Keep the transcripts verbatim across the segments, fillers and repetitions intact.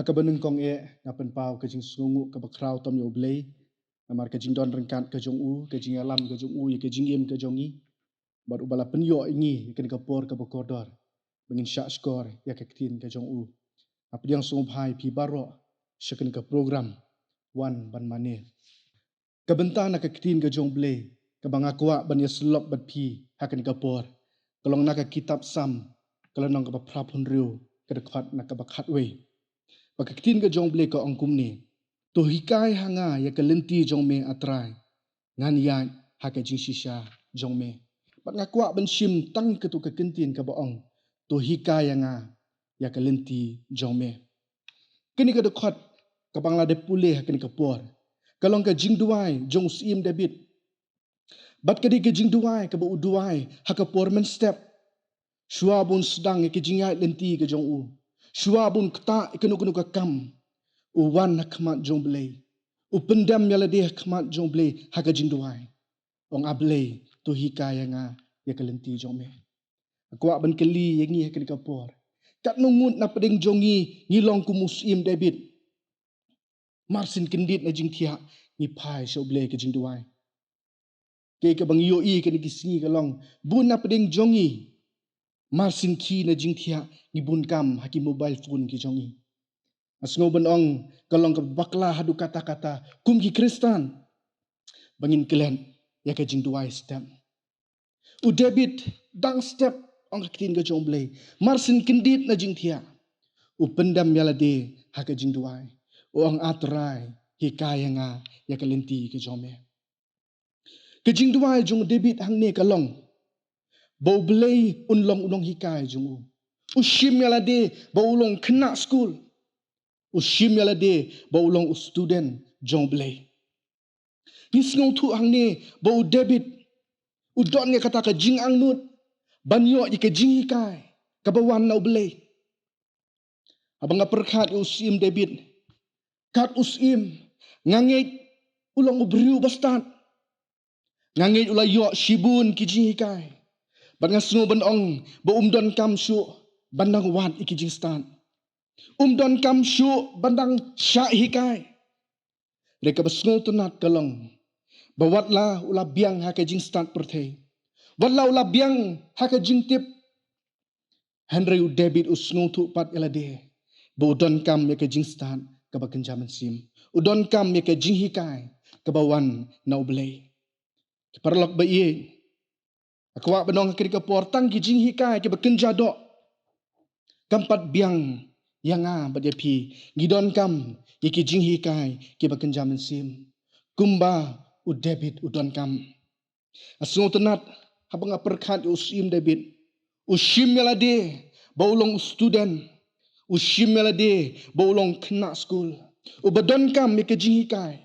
Kaba nyngkong eh, nga pynpaw ka jingsngewnguh kaba khraw tam ïa U Blei namar ka jingdon ryngkat ka jong u, ka jingïalam ka jong u ïa ka jingim ka jong ngi, bad uba la pynïoh ïa ngi ïa kane ka por kaba kordor ba ngin shah shkor ïa ka ktien ka jong u. Nga pdiang sngewbha ïa phi baroh sha kane ka program Wan Ban Mane. Ka bynta na ka ktien ka jong U Blei kaba nga kwah ban ïasyllok bad phi ha kane ka por ka long na ka kitab Salm, ka lynnong kaba phra phew hynriew, ka dkhot na kaba khatwei. Ba ka ktien ka jong U Blei ka ong kumne: To hikai ha nga ïa ka lynti jong me, A Trai, ngan ïaid ha ka jingshisha jong me. Bad nga kwah ban shim tang katto ka kyntien kaba ong: To hikai ha nga ïa ka lynti jong me. Kane ka dkhot kaba nga la dep pule ha kane ka por ka long ka jingduwai jong u Syiem David. Bad ka dei ka jingduwai kaba u duwai ha ka por mynstep, shuwa ba un sdang ïa ka jingïaid lynti ka jong u, shuwa ba un ktah ïa kano kano ka kam, u wan ha khmat jong U Blei, u pyndem ïa lade ha khmat jong U Blei ha ka jingduwai. Ong, A Blei, to hikai ha nga ïa ka lynti jong me. Nga kwah ban kylli ïa ngi ha kane ka por, katno ngut na pdeng jong ngi ngi long kum u Syiem David? Mar syn kyndit na jingthiah ngi phai sha U Blei ka jingduwai. Kaei kaba ngi ïohi kane ki sngi ka long, bun na pdeng jong ngi mar syn khie na jingthiah ngi bun kam ha ki mobile phone ki jong ngi. Nga sngew ban ong ka long kaba bakla haduh katta katta kum ki Khristan ba ngin klet ïa ka jingduwai step. U David dang step, ong ka ktien ka jong U Blei, mar syn kyndit na jingthiah u pyndem ïa lade ha ka jingduwai, u ong, A Trai, hikai ha nga ïa ka lynti ka jong me. Ka jingduwai jong u David hangne ka long ba U Blei un long u nonghikai jong u. U shim ïa lade ba u long khynnah skul. U shim ïa lade ba u long u student jong U Blei. Ngi sngewthuh hangne ba u David u don ïa kata ka jingangnud ban ïoh ïa ka jinghikai kaba wan na U Blei. Haba nga pyrkhat ïa u Syiem David, kat u syiem, nga ngeit u long u briew ba stad. Nga ngeit u la ïoh shibun ki jinghikai. Bad nga sngew ban ong ba um donkam shuh ban nang wad ïa ki jingstad. Um donkam shuh ban nang shah hikai. Hynrei kaba sngewtynnat ka long ba wat la u la biang ha ka jingstad pyrthei, wat la u la biang ha ka jingtip, hynrei u David u sngewthuh pat ïa lade ba u donkam ïa ka jingstad kaba kynja mynsiem. U donkam ïa ka jinghikai kaba wan na U Blei. Ki paralok ba ïeit, nga kwah ban ong ha kane ka por, tang ki jinghikai kiba kynja doh kam pat biang ïa nga bad ïa phi. Ngi donkam ïa ki jinghikai kiba kynja mynsiem kumba u David u donkam. Nga sngewtynnat haba nga pyrkhat ïa u Syiem David. U shim ïa lade ba u long u student. U shim ïa lade ba u long khynnah skul, uba donkam ïa ka jinghikai.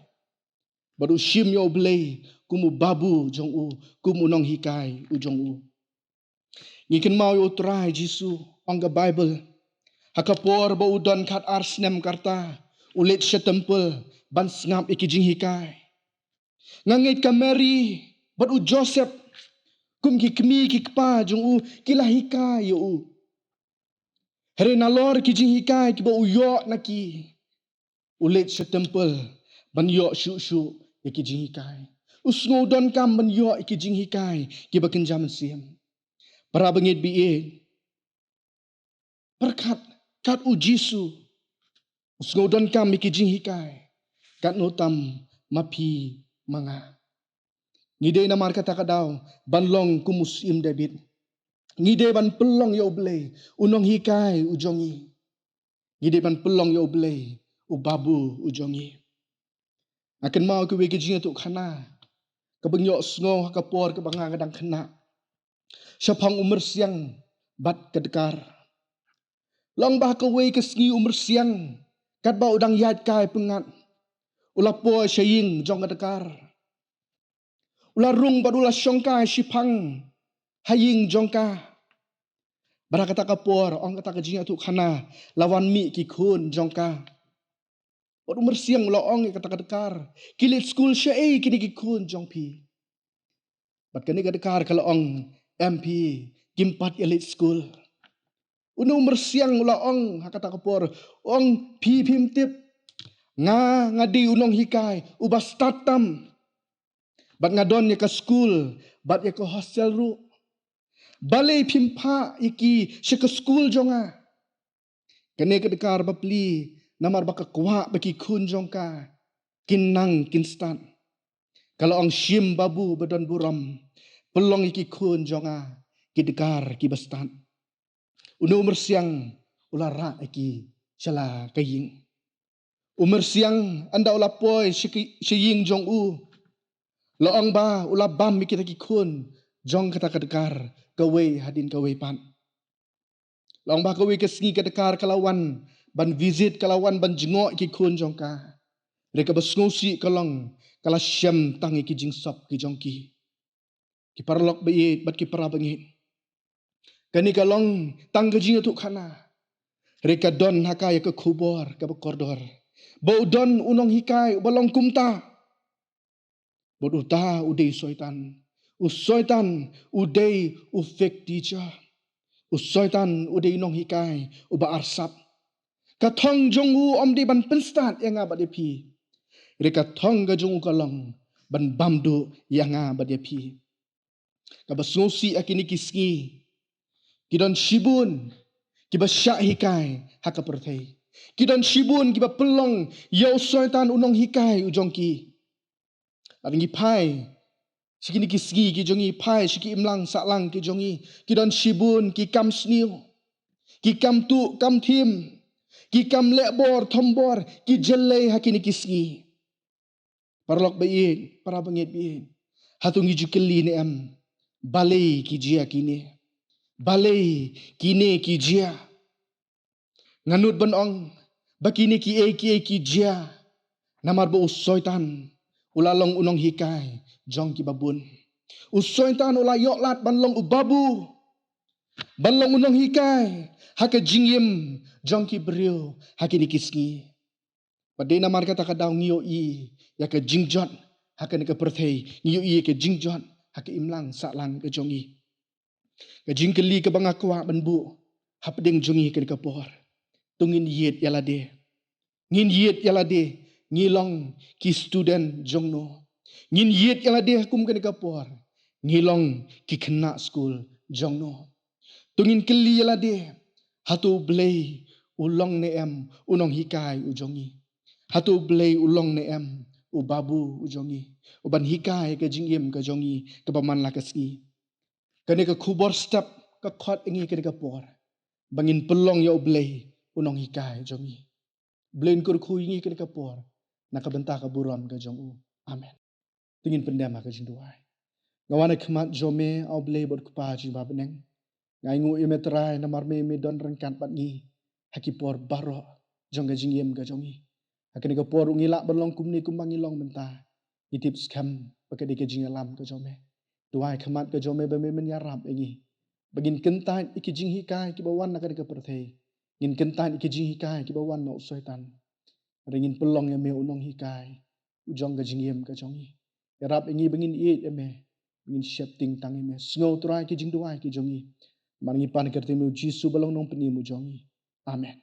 Bad u shim ïa U Blei kum u babu jong u, kum u nonghikai u jong u. Ngi kynmaw ïa U Trai Jisu, ong ka Baibl, ha ka por ba u don khatar snem ka rta, u leit sha templ ban sngap ïa ki jinghikai. Nga ngeit ka Mary bad u Joseph kum ki kmie ki kpa jong u ki la hikai ïa u. Hynrei nalor ki jinghikai kiba u ïoh na ki, u leit sha templ ban ïoh shuh shuh ïa ki jinghikai. U sngew donkam ban ïoh ïa ki jinghikai kiba kynja mynsiem. Para bangeit ba ïeit, pyrkhat, kat u Jisu u sngew donkam ïa ki jinghikai, katno tam ma phi ma nga? Ngi dei namar kata ka daw ban long kum u Syiem David. Ngi dei ban pynlong ïa U Blei u nonghikai u jong ngi. Ngi dei ban pynlong ïa U Blei u babu u jong ngi. Nga kynmaw kawei ka jingïathuhkhana kaba nga ïohsngew ha ka por kaba nga dang khynnah shaphang u myrsiang bad ka dkar. Long ba ha kawei ka sngi u myrsiang, katba u dang ïaid kai pyngngad, u la poi sha ïing jong ka dkar. U la rung bad u la shongkai shiphang ha ïing jong ka. Bad ha kata ka por, ong kata ka jingïathuhkhana, la wan mih ki khun jong ka. Bad u myrsiang u la ong ïa kata ka dkar, ki leit skul shaei kine ki khun jong phi? Bad kane ka dkar ka la ong, em phi, kim pat ïa leit skul. Uno u myrsiang u la ong ha kata ka por, ong, phi phim tip, nga, nga dei u nonghikai uba stad tam, bad nga don ïa ka skul bad ïa ka hostel ruh. Balei phim phah ïa ki sha ka skul jong nga? Kane ka dkhar bapli, namar ba ka kwah ba ki khun jong ka kin nang kin stad. Ka la ong, shim babu ba don burom, pynlong ïa ki khun jong nga ki dkhar kiba stad. Uno u myrsiang u la rah ïa ki sha la ka ïing. U myrsiang ynda u la poi sha ki, sha ïing jong u, la ong ba u la bam ïa kita ki khun jong kata ka dkhar kawei hadien kawei pat. La ong ba kawei ka sngi ka dkhar ka la wan ban visit, ka la wan ban jngoh ïa ki khun jong ka. Hynrei kaba sngewsih ka long, ka la shem tang ïa ki jingsop ki jong ki. Ki paralok ba ïeit bad ki para bangeit, kane ka long tang ka jingïathuhkhana. Hynrei ka don ha ka ïa ka khubor kaba kordor, ba u don u nonghikai uba long kumta. Bad uta u dei u Soitan. U Soitan u dei u fake teacher. U Soitan u dei u nonghikai uba arsap. Ka thong jong u ym dei ban pynstad ïa nga bad ïa phi. Hynrei ka thong ka jong u ka long ban bam duh ïa nga bad ïa phi. Kaba sngewsih, ha kine ki sngi ki don shibun kiba shah hikai ha ka pyrthei. Ki don shibun kiba pynlong ïa u Soitan u nonghikai u jong ki. Lada ngi phai sha kine ki sngi ki jong ngi, phai sha ki imlang sahlang ki jong ngi, ki don shibun ki kam sniew, ki kam tuh kam thim, ki kam leh bor thom bor ki jyllei ha kine ki sngi. Paralok ba ïeit, para bangeit ba ïeit, hato ngi ju kylli ne em, balei ki jia kine? Balei kine ki jia? Nga nud ban ong ba kine kiei kiei ki jia namar ba u Soitan u la long u nonghikai jong kiba bun. U Soitan u la ïoh lad ban long u babu, ban long u nonghikai ha ka jingim jong ki briew ha kine ki sngi. Bad dei namar kata ka daw ngi ïohi ïa ka jingjot ha kane ka pyrthei, ngi ïohi ïa ka jingjot ha ka imlang sahlang ka jong ngi. Ka jingkylli kaba nga kwah ban buh hapdeng jong ngi kane ka por, to ngin ïeit ïa lade. Ngin ïeit ïa lade, ngi long ki student jong no? Ngin ïeit ïa lade ha kum kane ka por, ngi long ki khynnah skul jong no? To ngin kylli ïa lade, hato U Blei u long ne em u nonghikai u jong ngi? Hato U Blei u long ne em u babu u jong ngi, uban hikai ka jingim ka jong ngi kaba man la ka sngi? Kane ka khubor step ka khot ïa ngi kane ka por ba ngin pynlong ïa U Blei u nonghikai jong ngi. Blei un kyrkhu ïa ngi kane ka por na ka bynta ka burom ka jong u. Amen. To ngin pyndem ha ka jingduwai. Nga wan ha khmat jong me, A Blei bad Kpa jong ngi ba ha bneng. Nga ainguh ïa me Trai namar me, me don ryngkat bad ngi ha ki por baroh jong ka jingim ka jong ngi. Ha kane ka por ruh ngi lah ban long kumne kumba ngi long mynta. Ngi tip skhem ba ka dei ka jingïalam ka jong me. Duwai khmat ka jong me ba me men ïarap ïa ngi ba ngin kyntait ïa ki jinghikai kiba wan na kane ka pyrthei. Ngin kyntait ïa ki jinghikai kiba wan na u Soitan. Hynrei ngin pynlong ïa me u nonghikai u jong ka jingim ka jong ngi. Ïarap ïa ngi ba ngin ïeit ïa me, ba ngin sheptieng tang ïa me. Sngew Trai ki jingduwai ki jong ngi. Namar ngi pan ha ka kyrteng u Jisu ba long Nongpynim u jong ngi. Amen.